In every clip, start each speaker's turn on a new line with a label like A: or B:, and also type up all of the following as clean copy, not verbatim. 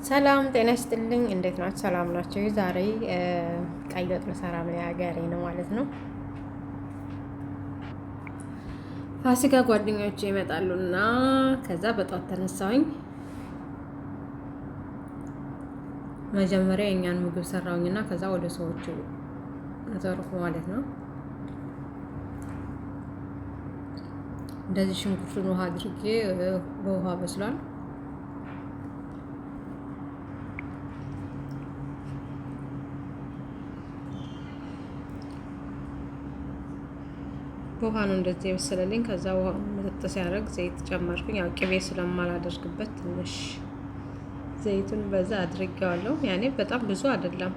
A: ሰላም ጤና ይስጥልኝ። እንዴት ናችሁ? ሰላም ናቸው። ዛሬ ቀይ ወጥ ልሰራ ነው፣ የሀገሬ ነው ማለት ነው። ፋሲካ ጓደኞቼ ይመጣሉና ከዛ በጧት ተነሳሁኝ። መጀመሪያ የእኛን ምግብ ሰራሁኝና ከዛ ወደ ሰዎቹ ዞርኩ ማለት ነው። እንደዚህ ሽንኩርቱን ውሃ አድርጌ በውሃ በስሏል። በውሃ ነው እንደዚህ የበሰለልኝ። ከዛ ውሃ መጠጥ ሲያደርግ ዘይት ጨመርኩኝ። ያው ቅቤ ስለማላደርግበት ትንሽ ዘይቱን በዛ አድርጌዋለሁ። ያኔ በጣም ብዙ አይደለም።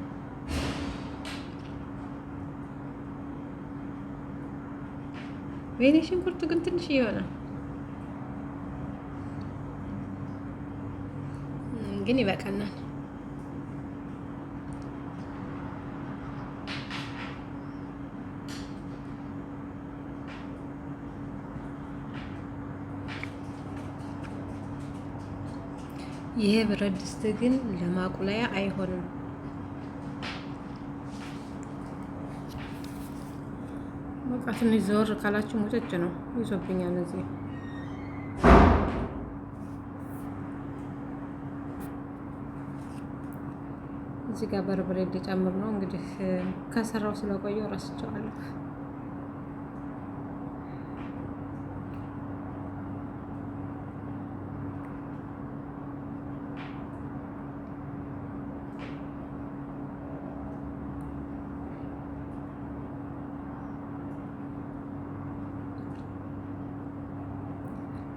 A: ወይኔ ሽንኩርቱ ግን ትንሽ ይሆናል፣ ግን ይበቃናል። ይሄ ብረት ድስት ግን ለማቁላያ አይሆንም። በቃ ትንሽ ዘወር ካላችሁ ሙጭጭ ነው ይዞብኛል። እዚህ እዚህ ጋር በርበሬ እንዲጨምር ነው እንግዲህ ከሰራው ስለቆየው ረስቸዋለሁ።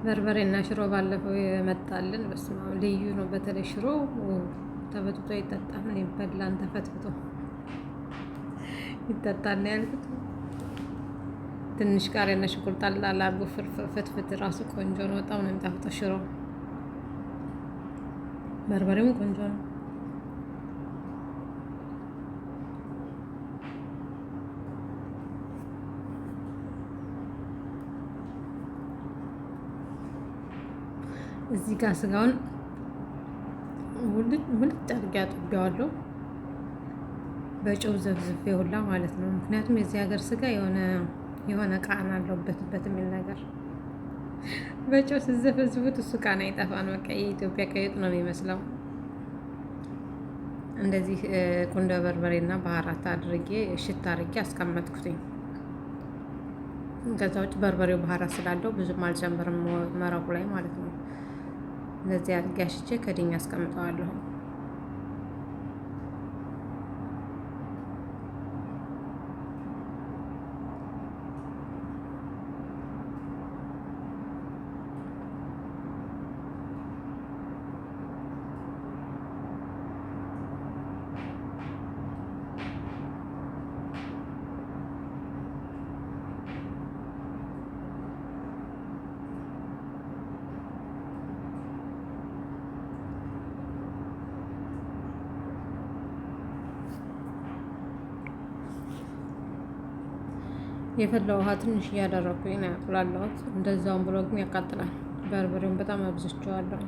A: በርበሬ እና ሽሮ ባለፈው የመጣልን በስመ አብ ልዩ ነው። በተለይ ሽሮ ተበጥብጦ ይጠጣል። ይበላን ተፈትፍቶ ይጠጣል ነው ያልኩት። ትንሽ ቃሪያና ሽንኩርት ጣል አድርጎ ፍትፍት ራሱ ቆንጆ ነው። በጣም ነው የሚጣፍጠው ሽሮ። በርበሬውም ቆንጆ ነው። እዚህ ጋር ስጋውን ሙልጭ አድርጌ አጥቤዋለሁ በጨው ዘፍዝፌ ሁላ ማለት ነው። ምክንያቱም የዚህ ሀገር ስጋ የሆነ ቃና አለውበትበት የሚል ነገር በጨው ስዘፈዝፉት እሱ ቃና ይጠፋን። በቃ የኢትዮጵያ ቀይ ወጥ ነው የሚመስለው። እንደዚህ ቁንዶ በርበሬና ባህራት አድርጌ ሽታ አድርጌ አስቀመጥኩትኝ። ከዛ ውጭ በርበሬው ባህራት ስላለው ብዙም አልጨምርም መረቁ ላይ ማለት ነው። እንደዚህ አድርጌ አሽቼ ከድኜ አስቀምጠዋለሁ። የፈላ ውሃ ትንሽ እያደረኩኝ ነው ያቁላላሁት። እንደዛውም ብሎ ግን ያቃጥላል። በርበሬውን በጣም አብዝቼዋለሁ።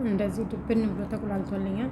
A: እንደዚህ ድብን ብሎ ተቁላልቶልኛል።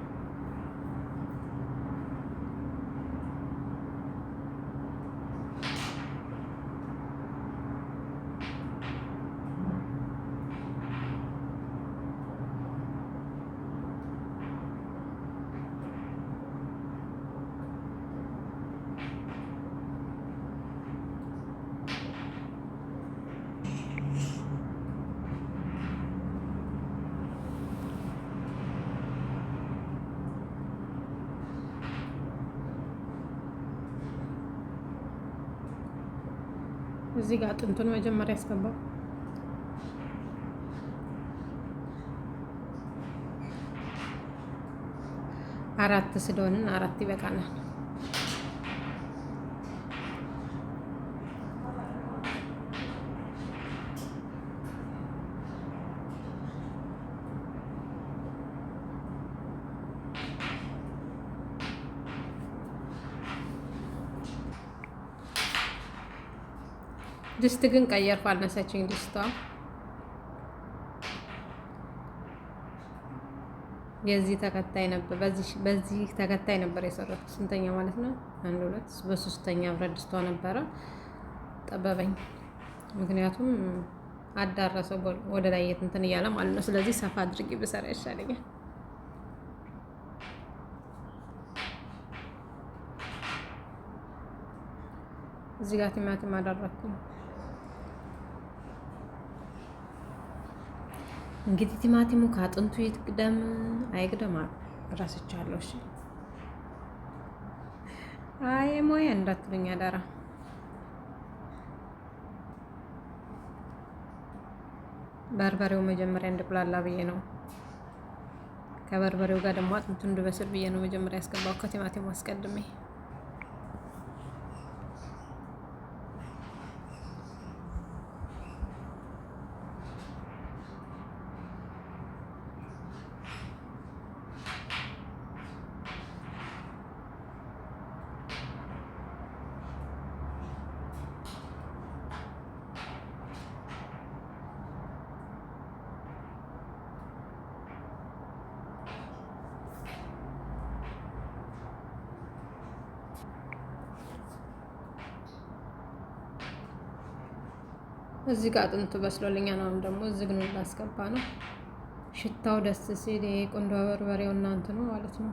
A: እዚህ ጋር አጥንቱን መጀመሪያ ያስገባው። አራት ስለሆንን አራት ይበቃናል። ድስት ግን ቀየርኩ፣ አልነሳችኝ ድስቷ። የዚህ ተከታይ ነበር፣ በዚህ ተከታይ ነበር የሰራሁት። ስንተኛ ማለት ነው? አንድ ሁለት፣ በሶስተኛ ብረት ድስቷ ነበረ። ጠበበኝ፣ ምክንያቱም አዳረሰው ወደ ላይ እንትን እያለ ማለት ነው። ስለዚህ ሰፋ አድርጌ ብሰራ ይሻለኛል። እዚህ ጋር ቲማቲም አደረኩኝ። እንግዲህ ቲማቲሙ ከአጥንቱ ይቅደም አይቅደም እረስቻለሁ። እሺ አይ ሞያ እንዳትሉኝ አደራ። በርበሬው መጀመሪያ እንድቁላላ ብዬ ነው። ከበርበሬው ጋር ደግሞ አጥንቱ እንድበስል ብዬ ነው መጀመሪያ ያስገባው ከቲማቲሙ አስቀድሜ። እዚህ ጋር አጥንቱ በስሎልኛል። አሁን ደግሞ ዝግኑን ላስገባ ነው። ሽታው ደስ ሲል ይሄ ቁንዶ በርበሬው እናንት ነው ማለት ነው።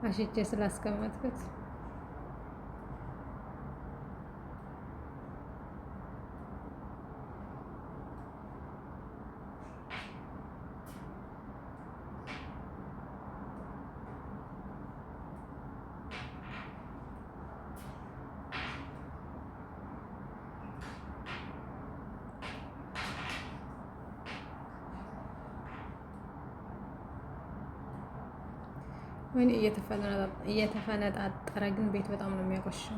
A: አሽቼ ስላስቀመጥኩት ወይኔ እየተፈነጣጠረ ግን ቤት በጣም ነው የሚያቆሽሸው።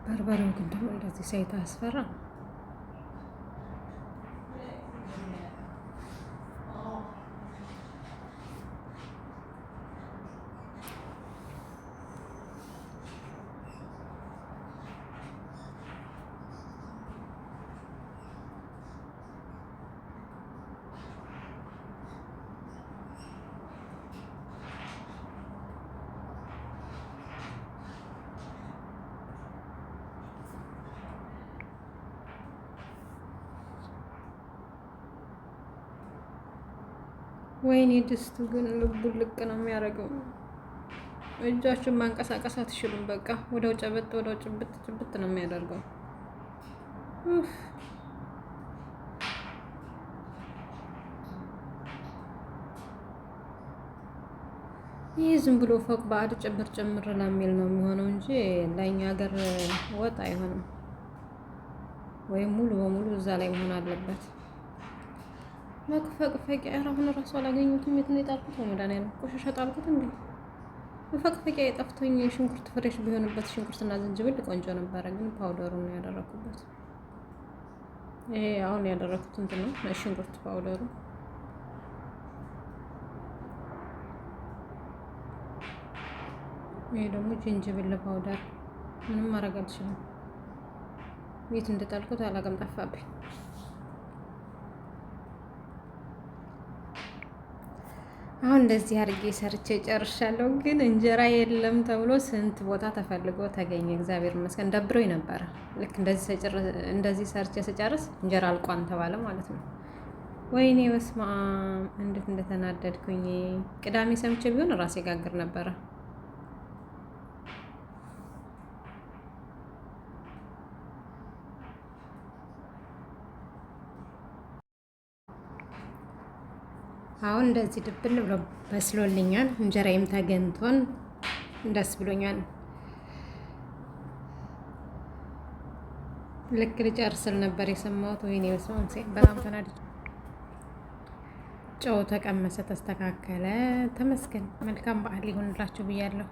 A: በርበሬው ግን ደግሞ እንደዚህ ሳይታ አስፈራ። ወይኔ ድስቱ ግን ልቡ ልቅ ነው የሚያደርገው። እጃችሁን ማንቀሳቀስ አትችሉም። በቃ ወደው ጨበጥ ወደው ጭብጥ ጭብጥ ነው የሚያደርገው። ይህ ዝም ብሎ ፎቅ ባዕድ ጭምር ጭምር ለሚል ነው የሚሆነው እንጂ ለእኛ ሀገር ወጥ አይሆንም። ወይም ሙሉ በሙሉ እዛ ላይ መሆን አለበት። መፈቅፈቂያ አሁን እራሱ አላገኙትም። የት ነው የጣልኩት? በመድኃኒዓለም ቆሻሻ ጣልኩት እንዴ? መፈቅፈቂያ የጠፍቶኝ ሽንኩርት fresh ቢሆንበት ሽንኩርትና ዝንጅብል ቆንጆ ነበረ፣ ግን powder ኡ ነው ያደረኩበት። ይሄ አሁን ያደረኩት እንትን ነው ሽንኩርት powder ኡ። ይሄ ደግሞ ጅንጅብል powder። ምንም ማድረግ አልችልም። የት እንደጣልኩት አላውቅም፣ ጠፋብኝ። አሁን እንደዚህ አድርጌ ሰርቼ ጨርሻለሁ። ግን እንጀራ የለም ተብሎ ስንት ቦታ ተፈልጎ ተገኘ። እግዚአብሔር ይመስገን። ደብሮኝ ነበረ። ልክ እንደዚህ ሰርቼ ስጨርስ እንጀራ አልቋን ተባለ ማለት ነው። ወይኔ በስመ አብ እንዴት እንደተናደድኩኝ። ቅዳሜ ሰምቼ ቢሆን ራሴ ጋግር ነበረ። አሁን እንደዚህ ድብን ብሎ በስሎልኛል። እንጀራዬም ተገንቶን ደስ ብሎኛል። ልክ ልጨርስል ነበር የሰማሁት። ወይኔ በስመ አብ በጣም ተናድጄ። ጨው ተቀመሰ፣ ተስተካከለ። ተመስገን። መልካም በዓል ይሁንላችሁ ብያለሁ።